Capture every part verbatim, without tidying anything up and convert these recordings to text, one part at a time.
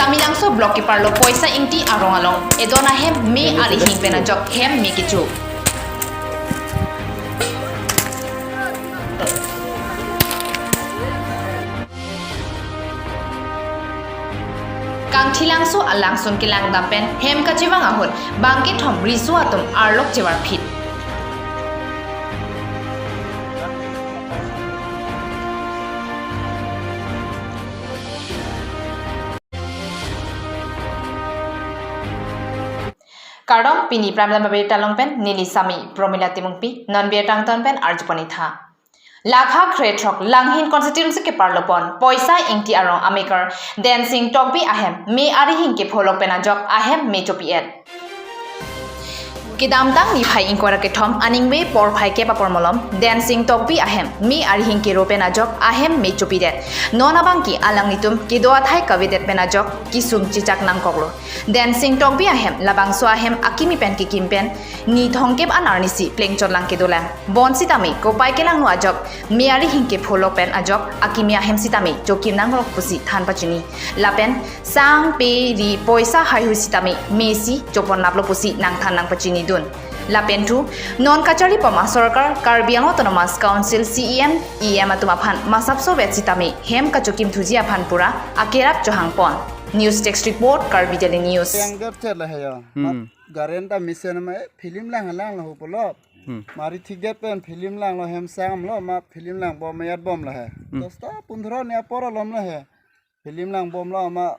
Milangso Block Keparlo Poisa Ingti arong along edon ahem me arihing pen ajok hem me kecho. Kangthilangso alangsun kelangdam pen hem kachevang ahut bangkethom riso atum arlok chevarphit. Kardom, pini Prime Time abirta along pen neli Sami Promila Timungpi, non birta angton pen arjupon-ik tha. Lakha krethrok Langhin constituency keparlopon Poisa Ingti arong amekar Densing Tokbi ahem me arihing kepholok pen ajok ahem me chopi-et. Kedamtang niphai ingkoi ra kethom aningve porphai kep apor malom Densing Tokbi ahem me arihing kero pen ajok ahem me chopidet. Non abangke alanglitum kedo athai kavedet pen ajok kesung chechak nangkoklo. Densing Tokbi ahem labangso ahem akimi pen kekim pen ni thomkep an arnisi plengchotlang kedolang. Bonsitame kopai kelangno ajok me arihing kepholok pen ajok akimi ahem sitame chokim nanglok pusi than pachini. Lapen sang pe ri poisa haihui sitame mesi choponlaplo pusi nangthan nangpachinidun. Lapen thu non kacharli pama sorkar Karbi Anglong Autonomous Council C E M, E M atum aphan masapso vet sitame hem kachokim thuji aphan pura akerap chohangpon. News Desk Report, Karbi Daily News. Yang gap chet lahai ya. Hmm. Mat garen ta mesen ma, eh, film lang lang lo pulo. Hmm. Mari thikdet pen film langlo, hem sang lo, ma film langbom, mayat bom lahai. Hmm. Dosta pundro ne apor alom lahai. Film langbomlo ma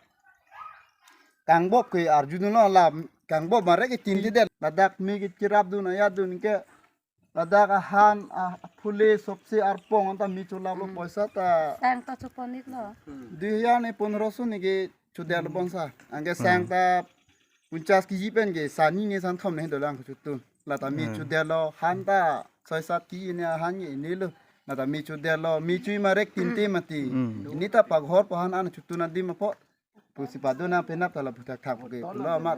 kangbop ke arjudunlo, la kangbop mare ke tintidet. Ladak me ke chirapdun ayatdun ke. Ladak ahan, ah, phule sopsi arpong anta me cholaplo, hmm, poisa ta. Sang ta chopon-iklo. Dui hajar ne pundro so ne ke chodel, hmm, bonsa. Anke, hmm, sang ta ponchas kg pen ke sani ne santhom ne dolang kachotun. Lata me, hmm, chodelo, han ta soi sat kg ne han ne inelo. Lata me chodelo, me chui marek tinte mati. Hmm. Ini ta paghor pahan an chotun adim apot. Pusi padona penap ta la puthak thak ke pulo amat.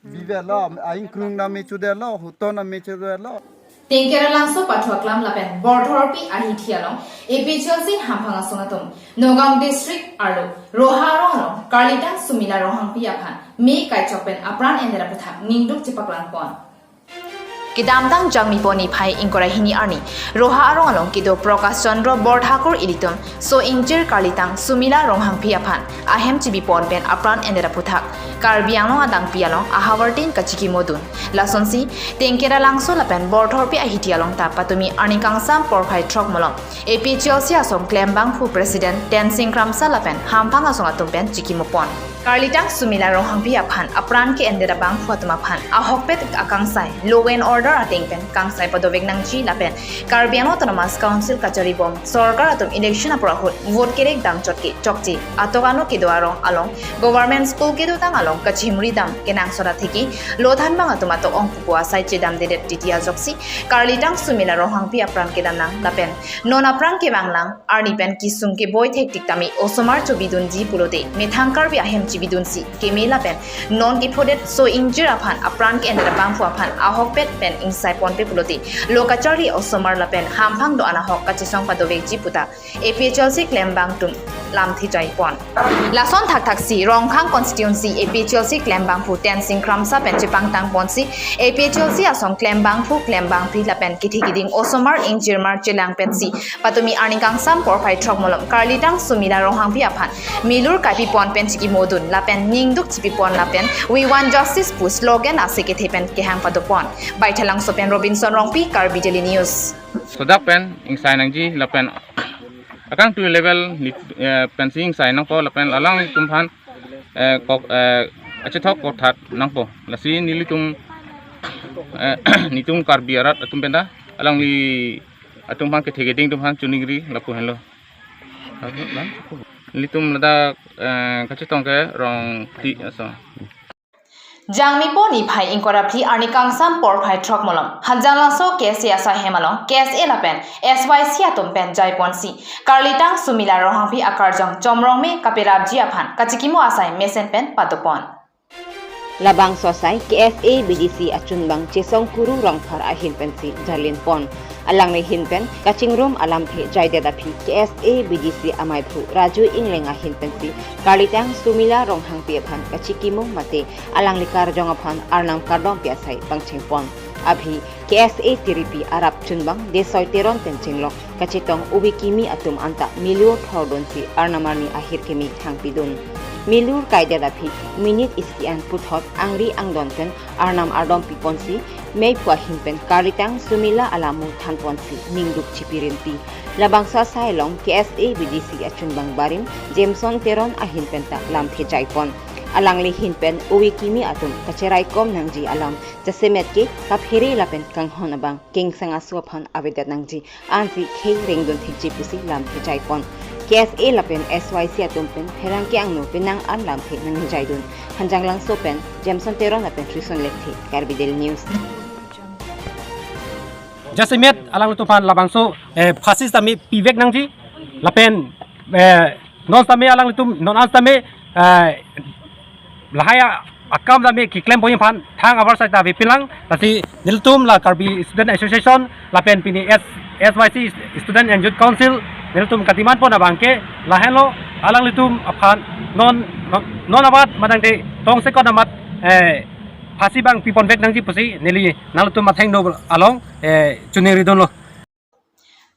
Bibe lo, aing krung na me chodelo, huton na me chodelo. Tengkeralangso Pathuaklam lapen Borthorpi ahithi along A P H L C hamphang asong atum Nagaon District arlo Roha arong along Karlitang Sumila Ronghangpi aphan me kaichok pen apran endet aputhak ningduk chepaklangpon. Kedamtang Jangmipo niphai ingkoi ra hini arni Roha arong along kedo Prakash Chandra Borthakur ilitum so ingjir Karlitang Sumila Ronghangpi aphan ahem chibipon pen apran endet aputhak Karbi Anglong adangpi along ahavartin kachikimodun. Lasonsi Tengkeralangso lapen Borthorpi ahithi along ta patumi arni kangsam porphai throk malom A P H L C asong klembangphu President Tensing Kramsa lapen hamphang asong atum pen chikimopon. Karlitang Sumila Ronghangpi aphan apran ke-endet abangphu atum aphan ahokpet akangsai law and order ateng pen kangsai padovek nangji lapen Karbi Anglong Autonomous Council kachari bom sorkar atum election apor ahut vote kerek damchot ke chokche atok ano kedo arong along government school kedotang along kachimri dam kenangsot atheke lothan bang atum atok ong pupo asai chedamdedet titi ajoksi Karlitang Sumila Ronghangpi apran kedam nang lapen non apran kevang lang arni pen kesung keboi thektik tame osomar chobidunji pulote methang Karbi ahem chibidunsi keme lapen non kephodet so ingjir aphan apran ke-endet abangphu aphan ahokpet pen ingsai ponpe pulote lo kacharli osomar lapen hamphang do-an ahok kachesong padovekji puta A P H L C klembang atum lamthe jaipon. Lason thakthaksi Rongkhang constituency A P H L C klembangphu Tensing Kramsa pen chepangtangponsi A P H L C asong klembangphu klembangpi lapen kethe keding osomar ingjirmar chelangpetsi patumi arni kangsam porphai throk malom Karlitang Sumila Ronghangpi aphan milur kaipipon pen chikimodun lapen ningduk chipipon lapen We Want Justice pu slogan ase kethe pen kehang padopon. Baithalangso pen Robinson Rongpi, Karbi Daily News. Sodak pen ingsai nangji lapen akangtui level ni, eh, pensi ingsai nangpo lapen alanglitum aphan, eh, kok, eh, achethok kokthat nangpo. Lasi nelitum, eh, netum Karbi arat atum penta alangli atum aphan kethe keding atum aphan choningri lapu henlo. Nelitum ladak, eh, kachetong ke rong ti aso. Jangmipo niphai ingkoi ra phli arni kangsam porphai throk malom Hanjanglangso K S A asai hem along K S A lapen S Y C atum pen jaiponsi Karlitang Sumila Ronghangpi akarjong chomrong me kaperapji aphan kachikimo asai mesen pen padopon. Labangso asai K S A B D C achunbang Chesong Kuru Rongphar ahin pensi jalinpon. Alangli ahin pen kachingrum alamthe jaidet aphi K S A B D C amaiphu Raju Ingleng ahin pensi karlitang Sumila Ronghangpi aphan kachikimo mate alangli karjong aphan arnam kardom pi asai pangchengpon. Abhi K S A tiripi arap chunbang Desoi Teron pen chenglok kachetong ove kimi atum anta milur thordunsi arnam arni ahirkimi thangpidun. Milur kaidet aphi minute isi an puthot angri angdon pen arnam ardom piponsi meiphu ahin pen karlitang Sumila alamo thanponsi ningduk chipirinti. Labangso asai along K S A B D C achunbang barim Jameson Teron ahin pen ta lamthe jaipon. Alangli ahin pen ove kimi atum kacheraikom nangji alam jasemet ke kaphere lapen kanghon abang kengsang aso aphan avedet nangji ansi khei rengdun thekji pusi lamthe jaipon. K S A lapen S Y C atum pen pherangke angno penang an lamthe nangjaidun. Hanjanglangso pen Jameson Teron lapen Trison Lekthe, Karbi Daily News. Jasemet alanglitum aphan labangso eh, phasis tame pivek nangji lapen eh, non tame alanglitum non an tame eh, lahai a- akam tame keklem pon aphan thang avar sai ta avepilang. Lasi nelitum la Karbi Student Association lapen pini S- S Y C Student and Youth Council nelitum kadiman pon abangke lahenlo alanglitum aphan non non, non abat madang te tongsekot amat eh, phasi abang piponvek nangji pusi neli nangtum athengno along eh, choningridunlo.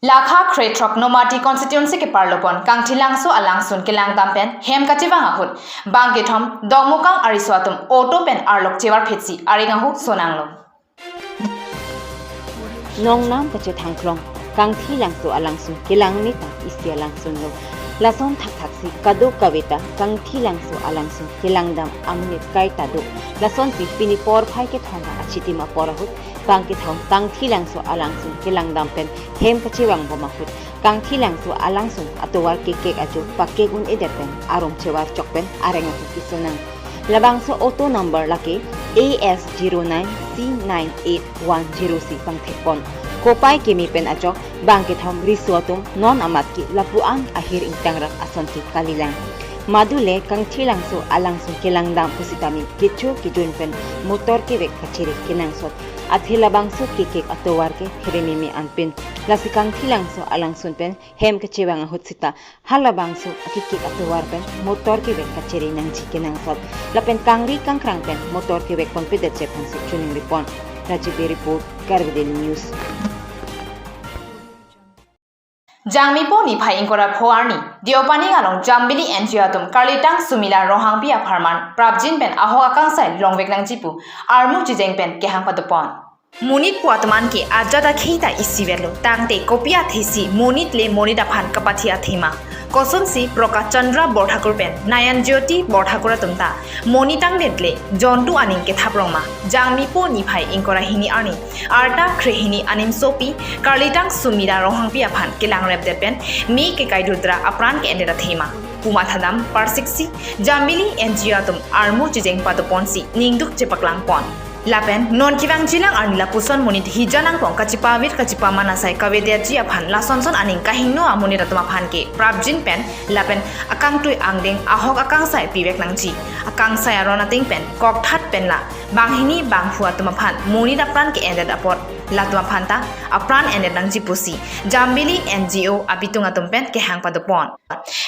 Lakha krethrok Nomati constituency keparlopon Kangthilangso alangsun kelangdam pen hem kachevang ahut bangkethom Dongmukang ariso atum auto pen arlok chevar phetsi areng ahu sonanglo. Nongnam kachethangklong Kangthilangso alangsun kelang neta isi alangsunlo. Lason thakthaksi kadokave ta Kangthilangso alangsun kelangdam amonit kaita do. Lasonsi pini porphai kethom achitim apor ahut bangkethom Kangthilangso alangsun kelangdam pen hem kachevangbom ahut Kangthilangso alangsun atovar kekek ajo pakek un-edet pen arum chevar chok pen areng ahut kesonang. Labangso auto number lake A S zero nine C nine eight one zero si pangthekpon. Kopai keme pen ajok bangkethom riso atum non amat ke lapu-an ahir ingtangrak ason ke kalilang. Madule Kangthilangso alangsun kelangdam pusitame kecho kejun pen motor kevek kachere kenangsot. Athe labangso kekek atovar ke pherememe anpin. Lasi Kangthilangso alangsun pen hem kachevang ahut sita halabangso akekek atovar pen motor kevek kachere nangji kenangsot. Lapen kangri kangkrang pen motor kevek ponpedet chephansi choningripon. Rajibe report, Karbi Daily News. Jangmipo niphai ingkoi ra pho arni, Deopani along Jambili N G O atum karlitang Sumila Ronghangpi apharman prapjin pen ahok akangsai longvek nangji pu armu chijeng pen kehang padopon. Monit pu atum an ke ajat akhei ta isivetlo, tangte kopi athesi monit le monit aphan kapathi athema. Kosonsi Prakash Chandra Borthakur pen Nayan Jyoti Borthakur atum ta monit angdet le jontu aning kethap rong ma. Jangmipo niphai ingkoi ra hini arni arta kre hini animsopi karlitang Sumila Ronghangpi aphan kelangrepdet pen me kekaidudra apran ke-endet athema pu mathadam parsiksi Jambili N G O atum armu chijeng padoponsi ningduk chepaklangpon. Lapen non kevangjilang arni lapuson monit hija nangpong kachepavir kachepaman asai kavedetji aphan lasonson aning kahingno amonit atum aphan ke prapjin pen lapen akangtui angdeng ahok akangsai pivek nangji. Akangsai aron ateng pen kokthat pen la banghini bangphu atum aphan monit apran ke-endet apot latum aphan ta apran endet nangji pusi Jambili N G O abitung atum pen kehang padopon.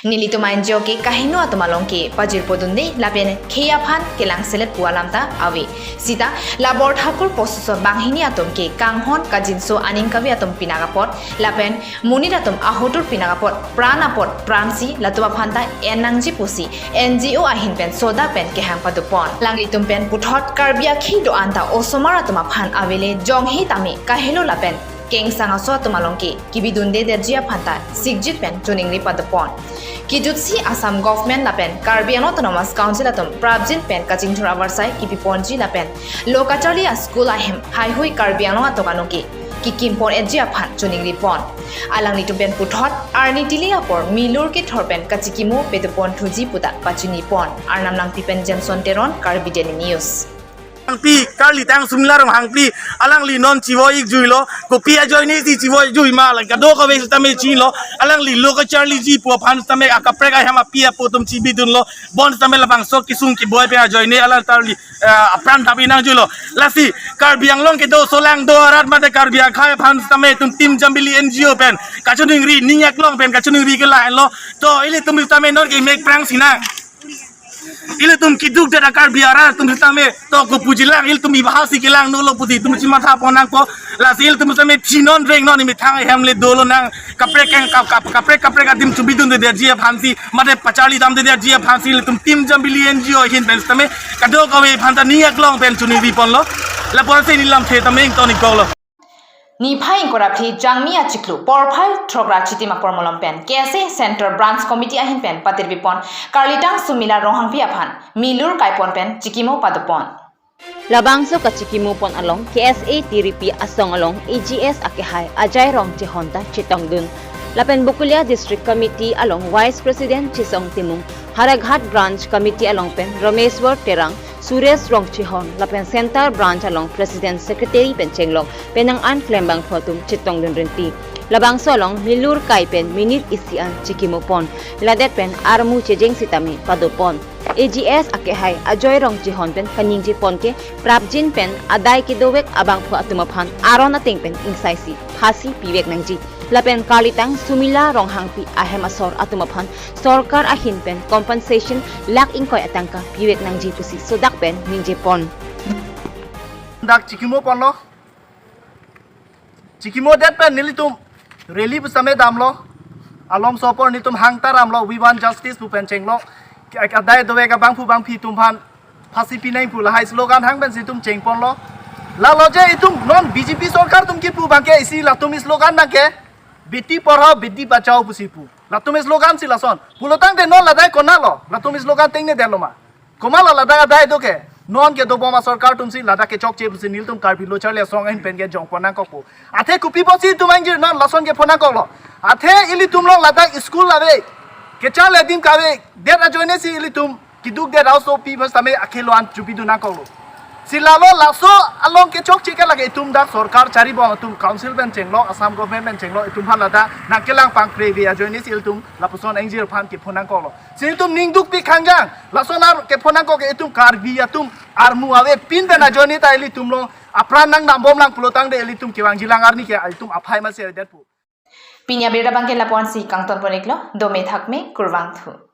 Nelitum N G O ke kahingno atum along ke pajirpo dunde lapen khei aphan kelangselet pu alam ta ave. Sita la Borthakur posuso banghini atum ke kanghon kajinso aning kave atum pinak apot lapen monit atum ahotur pinak apot pran apot pransi latum aphan ta en nangji pusi N G O ahin pen soda pen kehang padopon. Alanglitum pen puthot Karbi akhei do-an ta osomar atum aphan avele jonghe tame kahelo lapen kengsang aso atum along ke kebidunde detji aphan ta sikjit pen choningri padopon. Kejutsi Assam Government lapen Karbi Anglong Autonomous Council atum prapjin pen kachingthur avarsai kepiponji lapen lo kacharli a-school ahem haihui Karbi Anglong atum ano ke kekimpon etji aphan choningripon. Alanglitum pen puthot arni tili apor milur kethor pen kachikimo pedopon thuji pu ta pachinipon. Arnam Langpi pen Jameson Teron, Karbi Daily News. Ronghangpi, Karlitang Sumila Ronghangpi, alangli non chivo-ik juilo, kopi ajoine si chivo-ik jui ma, lang kadokave sitame chilo, alangli lo kacharliji pu aphan sitame akaprek ahem api apo atum chibidunlo, bonsitame labangso kesung keboi pen ajoine alang tarli, eh, apran thap-ik nangjuilo. Lasi, Karbi Anglong kedo solang do arat mate Karbi akhei aphan sitame itum Team Jambili N G O pen, kachiningri, ning aklong pen kachiningri ke lahenlo, to ilitum sitame non ke mek prang sinang. Ilitum keduk det a-Karbi arat atum sitame to kopuji lang, ilitum ibahasi kelang nolo pusi itum chimatha pon nangpo. Lasi ilitum sitame thinon rengnon, imethang ahem le dolonang, kaprek kang kap kap kaprek kaprek adim chubidunde detji aphansi mate pacharli damde detji aphansi ilitum Team Jambili N G O ahin pen sitame kadokave aphan ta ning aklong pen chiningri ponlo. Lapuan si neli lamthe tame ington-ik koklo. Niphai ingkoi ra phli Jangmi achiklo porphai throk ra chitim apor malom pen K S A Central Branch Committee ahin pen patirpi pon Karlitang Sumila Ronghangpi aphan milur kaipon pen chikimo padopon. Labangso kachikimo pon along K S A tiripi asong along A G S akehai Ajai Rongchehon ta chetongdun. Lapen Bokolia District Committee along Vice President Chisong Timung, Howraghat Branch Committee along pen Rameswar Terang, Suresh Rongchehon, lapen Central Branch along President Secretary pen chenglok penang an klembangphu atum chetongdun rinti. Labangso along milur kai pen minute isi an chikimo pon. Ladet pen armu chejeng sitame padopon. A G S akehai Ajai Rongchehon pen kaningje pon ke prapjin pen adai kedovek abangphu atum aphan aron ateng pen ingsaisi phasi pivek nangji. Lapen Karlitang Sumila Ronghangpi ahem asor atum aphan sorkar ahin pen compensation lakh ingkoi atangka pivek nangji pusi sodak pen ningje pon. Dak chikimo ponlo. Chikimo det pen nelitum rally pusitame damlo. Alomso apor nelitum hang ta damlo, "We want justice" pu pen chenglo. Adai dovek abangphu bangphi atum aphan phasi pinang pu lahai slogan hang pensi itum chengponlo. Lalo je itum non B J P sorkar atum kipu abangke isi latum slogan abangke "Beti Padhao, Beti Bachao" pusi pu. Latum slogan si lason. Pulotangte non ladak konatlo, latum slogan tengne detlo ma? Komatlo ladak adai do ke? Non kedobom asorkar atum si ladak kechokche pusi nelitum Karbi Lo Charli Asong ahin pen kejong pon nangkokpo. Athe kopi apotsi itum angjir non lason kepho nangkoklo? Athe ilitum along ladak school ave, kacharli adim kave, det ajoine si ilitum keduk det aso pi bas tame akhelo an chubidun nangkoklo. Si lalo laso along kechokche ke lake itum dak sorkar charibom atum, council pen chenglok, Assam government pen chenglok, itum aphan ladak nangkelang pangkre ave ajoine si ilitum lapuson angjir aphan kepho nangkoklo. Si itum ning dukpik khangjang, lason ar kepho nangkok ke itum Karbi atum armu avepin pen ajoine ta ilitum along apran nangdambom lang pulotangte ilitum kevangjilang arni ke itum aphai masi avedetpo. Pini abirta abangke lapu-ansi kangton pon-iklo, dome thakme, kurvangthu.